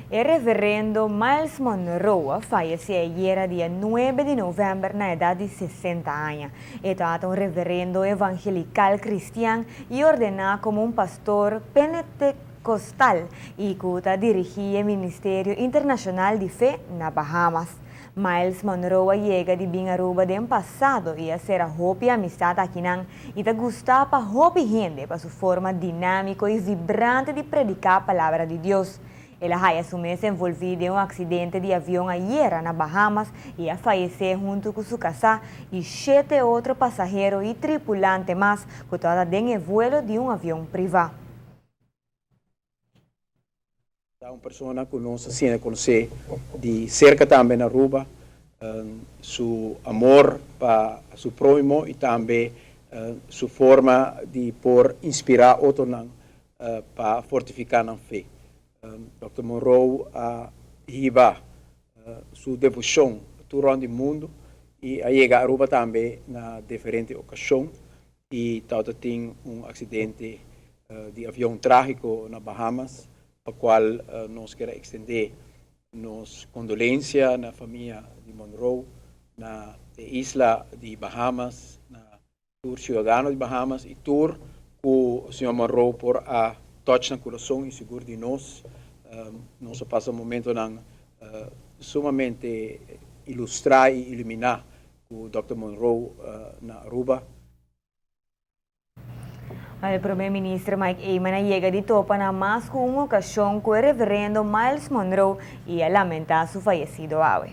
E reverendo Myles Munroe a fayesé ayera dia nuebe di novèmber na edat di sesenta aña. E tabata un reverendo evangelikal kristian i ordená komo un pastor pentekostal i ku ta dirigí e Ministerio Internashonal di Fe na Bahamas. Myles Munroe a yega di bin Aruba den pasado i a sera hopi amistat akinan i ta gustá pa hopi hende pa su forma dinámiko i vibrante di prediká Palabra di Dios. El a haya su mes envolví den un aksidente di avion ayera na Bahamas i a fayesé huntu ku su kasá i shete otro pasahero i tripulante mas ku tabata den e vuelo di un avion privá. Ta un persona ku nos a siña konosé di serka tambe na Aruba, su amor pa su próhimo i tambe su forma di por inspirá otronan pa fortifiká nan fe. Dòkter Monroe a hiba su devoshon tur rònt di mundu i a yega Aruba tambe na diferente okashon i tabata tin un aksidente di avion trágiko na Bahamas pa kual nos kier a ekstendé nos kondolensia na famia di Monroe, na e isla di Bahamas, na Tur ciudadano di Bahamas y tur cu Señor Monroe por a touch nan curason y sigur di nos, nos a pasa momentonan sumamente ilustra y ilumina cu Dòkter Monroe na Aruba. El Prome Minister Mike Eman a yega di topa na mas cu un ocasion cu e Reverendo Myles Monroe y a lamenta su fayecido awe.